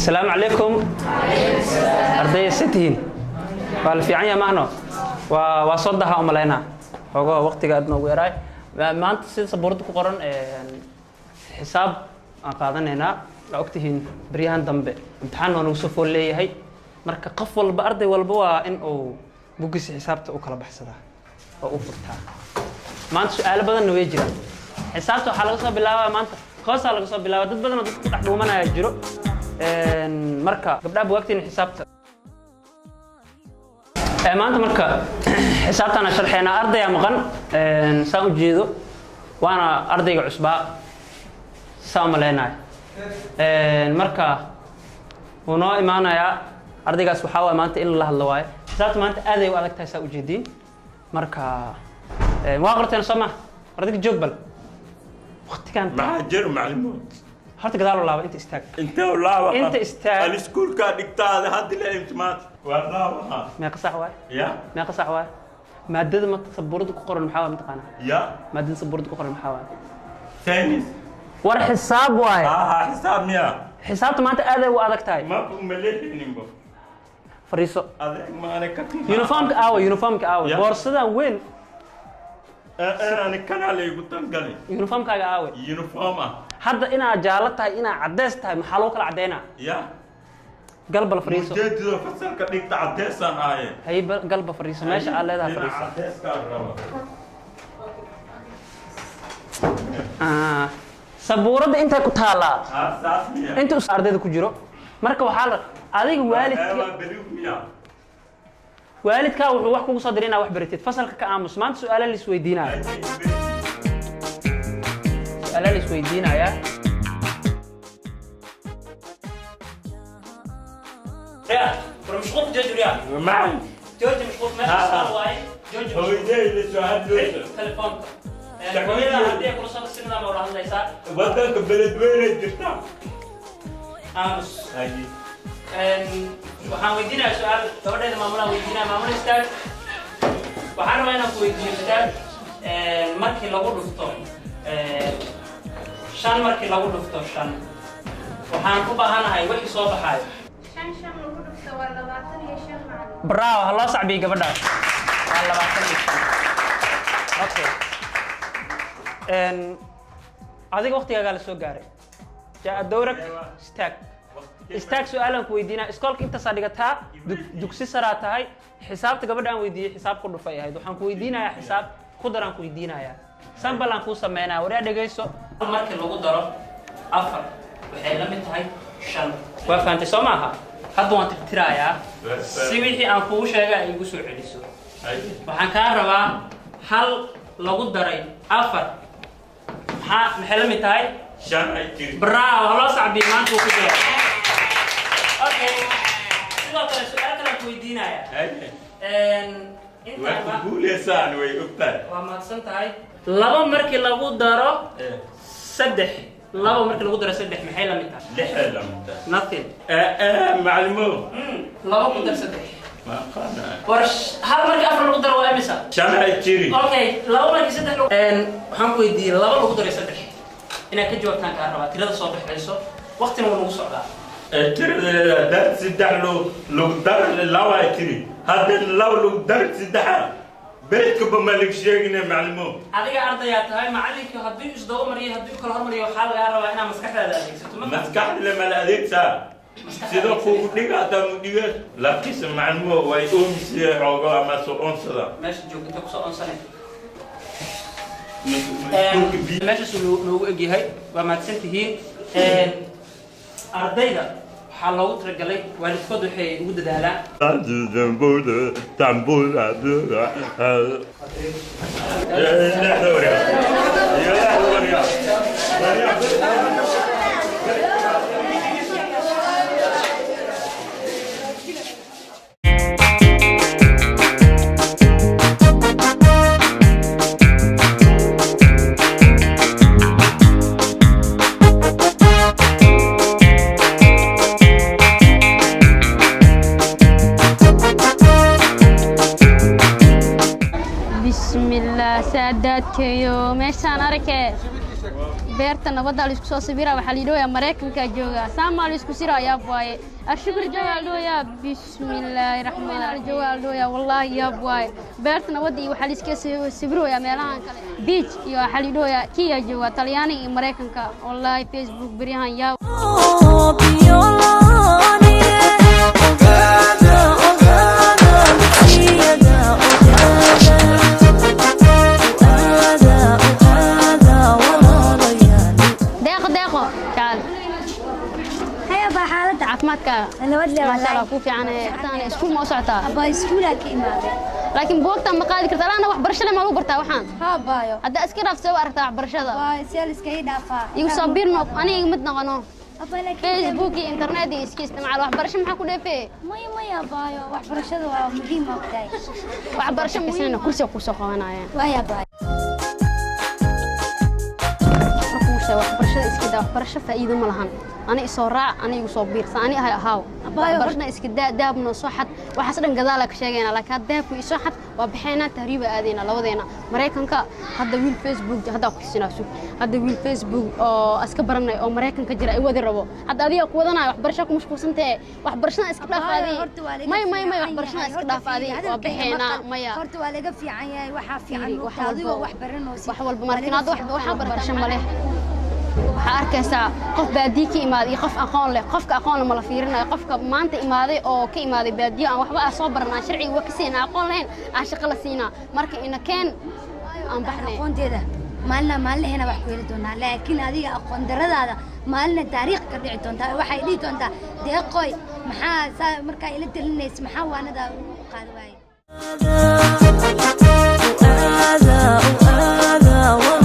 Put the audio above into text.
Asalaamu calaykum ardayda, se tihiin? Waa la fiican yahay maahno? Waa soo daha u malaynaa, xoogaha waqtiga aad noogu yaraay. Maanta sida sabuuradda ku qoran, xisaab aan qaadanaynaa. Waa ogtihiin beryahan dambe imtixaan waa nagu soo fool leeyahay. Marka qof walba, arday walba, waa in uu buggiisa xisaabta u kala baxsadaa oo u furtaa. Maanta su-aalo badanna way jiraan. Xisaabta waxaa laga soo bilaabaa maanta, hoosaa laga soo bilaabaa. Dad badan oo dadka ku dhex dhuumanaya jiro. Marka gabdhaha, bugaagtiina xisaabta maanta. Marka xisaabtaan aan sharxeynaa. Ardayaa maqan saan u jeedo, waana ardayga cusbaa saan u malaynayo. Marka wuu noo imaanayaa ardaygaas. Waxaa waay maanta in lala hadlo waaye. Xisaabta maanta aaday u adag tahay saa ujeediin. Marka waa qorteen soo ma? Ardayga joog bal waqtigan. Maxaa jiro, macalimood? Horta gadaal u laaba, inta istaag. Intee u laaba? Inta istaag. Al iskuulkaa dhigtaada haddi la imtimaad waa laabaha. Meeqa sax waaye? Ya. Meeqa sax waaye? Maadada ma sabuurada ku qoran maxaa waay, mataqaanaa? Ya. Maadada sabuurada ku qoran maxaa waaye? Tennis. War xisaab waaye. Ha, xisaab miya? Xisaabta maanta aaday u adag tahay. Ma umaleynimbo. Fariiso. Adeeg maane ka. Uniformka aawa? Uniformka aawa? Ya. Boorsadan weyn. Ani kanaa laygu tangalay. Uniformkaaga aawe? Uniform ah. Hadda inaad jaallo tahay, inaad caddeys tahay, maxaa lagu kala caddeynaa? Ya. Galbal fariiso. Ujeedado fasalka dhigta cadeesaan ahaye. Hay, galba fariiso, meesha aad leedahay fariiso. Cadeeskaan raba. Ah, sabuuradda intay ku taallaa. Ha, saas miya? Inta ardayda ku jiro. Marka waxaa la adiga waalidka waa beliug miya? Waalidkaa wuxuu wax kugu soo diray inaad wax baratid. Fasalka ka aamus. Maanta su-aala la isweydiinaya, su-aala la isweydiinayaa. Ya war mashquulka jooji ya. Macalin. Jooji mashquulka meesha. Ha, ha. Iskool waaye, jooji mashquulka. Hooyaday la soo hadloosa. Telefoonka. Hooyada haddii ay kula soo si nidaam ula hadlaysaa. Wadanka beledweyne jirta. Aamus. Haye. Waxaan weydiinayaa su-aal gabadheeda maamulaan weydiinaya. Maamul, istaag. Waxaan rabaa inaan ku weydiiyo istaag. Markii lagu dhufto shan, markii lagu dhufto shan, waxaan u baahanahay wixii soo baxaayo. Shan shan lagu dhufto waa 25, macallin. Bravo, ha loo sacbiyo gabadhaas. Waa 25. Okay. Adiga waqtigaagaa la soo gaaray. Jaa dowrag, istaag, istaag. Su-aalaan ku weydiinaa. Iskoolka intaasaa dhigataa, dugsi saraa tahay. Xisaabta gabadha aan weydiiyey xisaab ku dhufay ahayd. Waxaan ku weydiinayaa xisaab ku daraan ku weydiinayaa, sambal aan kuu sameynaya. Waryaa, dhegayso. Markii lagu daro afar waxay la mid tahay shan. Waa fahantay soo maaha? Hadda waan tirtirayaa si wixii aan kugu sheegay ay igu soo celiso. Haye. Waxaan kaa rabaa hal lagu daray afar maxay la mid tahay? Shan ay jiri. Bravo, ha loo sacbiyo. Maanta uu ku jiro. Okay, sidoo kale su-aal kale aan ku weydiinaya. Haye. Waa ku Intaan guuleysaan, way ogtahay. Waa mahadsan tahay. Laba markii lagu daro saddex, laba markii lagu daro saddex maxay la mid tahay? Lixay la mid tahay. Nothing. Macalimo. Laba ku dar saddex. Ma aqaana. War hal markii afar lagu daro waa imisa? Shan ay jiri. Okay, laba markii saddex lagu, waxaan ku weydiiyey laba lagu daray saddex inaad ka jawaabtaan kaa rabaa tirada soo baxayso. Waqtina wuu nagu socdaa. Tiradeeda dad saddex loo lagu dar laba ay tiri, hadda laba lagu dar saddexa beledkaba ma laga sheegine, macalimo. Adiga ardayaa tahay. Macallinkii haddii isdaba mariyo, haddii u kala hormariyo, waxaa lagaa rabaa inaad maskaxdaada adeegsato. Ma maskaxda lama la adeegsaa. Maskaxda sida adeegsanaysa. Kugu dhiga hadaa mu dhiga, laakiinse macalimo way oomisee xoogo ama soo onsada. Meesha joog inta kusoo onsanay. Iskuulka biyo. Meeshaasuu noogu egyahay. Waa mahadsan tihiin ardayda. Waxaa loogu talagalay waalidkood waxay ugu dadaalaan. Bismillah, saadaadka. Keyo meeshaan arkee, beerta nabadda la isku soo sawira. Waxaa la yidhayaa Maraykanka jooga, saamaa la isku siraa. Yaab waaye, Ashukri jooga la dhahoyaa. Bismillaahi raxmaan jooga la dhahoyaa. Wallaahi yaab waaye, beerta nabadda iyo waxaa la iska sawirayaa meelahan kale, beach iyo waxaa la yidhahoyaa Kiya jooga, Talyaaniga iyo Maraykanka. Wallaahi Facebook beryahan yaab. Ogaada, ogaada, dugsiyada ogaada, ogaada, ogaada, walaalayaal. Deeqo, Deeqo, jaal. Haya baa, xaaladda? Caafimaadkaaga? Nabad le. Maasha Allah, kuu fiican. Ee iskuul ma u socotaa? Abaa, iskuulaa ka imaaday. Laakiin buugta ma qaadi karta alaana. Waxbarashada ma lagu bartaa waxaan? Haa baayo. Haddaa iska dhaafsay u aragtaa waxbarashada? Baayo, see la iskaga dhaafaa? Igu soo biirno, aniga mid noqono. Abaa, laakiin Facebook iyo internet iyo iska isticmaal, waxbarasho maxaa ku dheefee? Maya, maya baayo, waxbarashada waa muhiim, ogtahay. Waxbarasho muhiim, kursiga kusoo qabanayaan. Waaya baayo. Markuu sheego waxbarashada iska daa, waxbarasho faa'iido ma lahan. Ani isoo raac, ani igu soo biirsa, ani ahay ahaaw. Abaayo. Waxbarashada iska daa, dahabna soo xad, waxaas dhan gadaala ka sheegayna. Laakiin hadda dahabku isoo xad, waa baxaynaa, tahriiba aadayna labadeena Maraykanka. Hadda wiil Facebook hadda ku tusinaa, sug. Hadda wiil Facebook oo iska baranay oo Maraykanka jira ay wadi rabo. Hadda adiga ku wadanayo, waxbarasho ku mashquulsantahe, waxbarashada iska dhaaf. Abaayo, adi horta waa laga may may may fiican waxbarashada yahay. iska Horta dhaaf adi. fiiri, Waa hadalkayga baxaynaa. maqal. Maya. Horta waa laga fiican yahay, waxaa fiican Fiiri, wax moogta adigoo walba wax baranaysid. Wax walba Waa markin laga hadda wax fiican waxa yahay. barasho ma leh. Waxaa arkaysaa qof baadiye ka imaaday iyo qof aqoon leh. Qofka aqoon leh ma la fiirinayo. Qofka maanta imaaday oo ka imaaday baadiyo, aan waxba aan soo baran, aan sharciga wa ka siin, aan aqoon lahayn, aan shaqo la siinaa. Marka ina keen, aan baxnay. Aqoonteeda maalina maalinahena wax ku heli doonaa, laakiin adiga aqoon daradaada maalina taariikh ka dhici doontaa. Waxay dhihi doontaa, "Deeqoy, maxaa saa markaa ila talinaysa? Maxaa waanadaa u qaadi waayay?" Ogaada, ogaada, walaalayaal.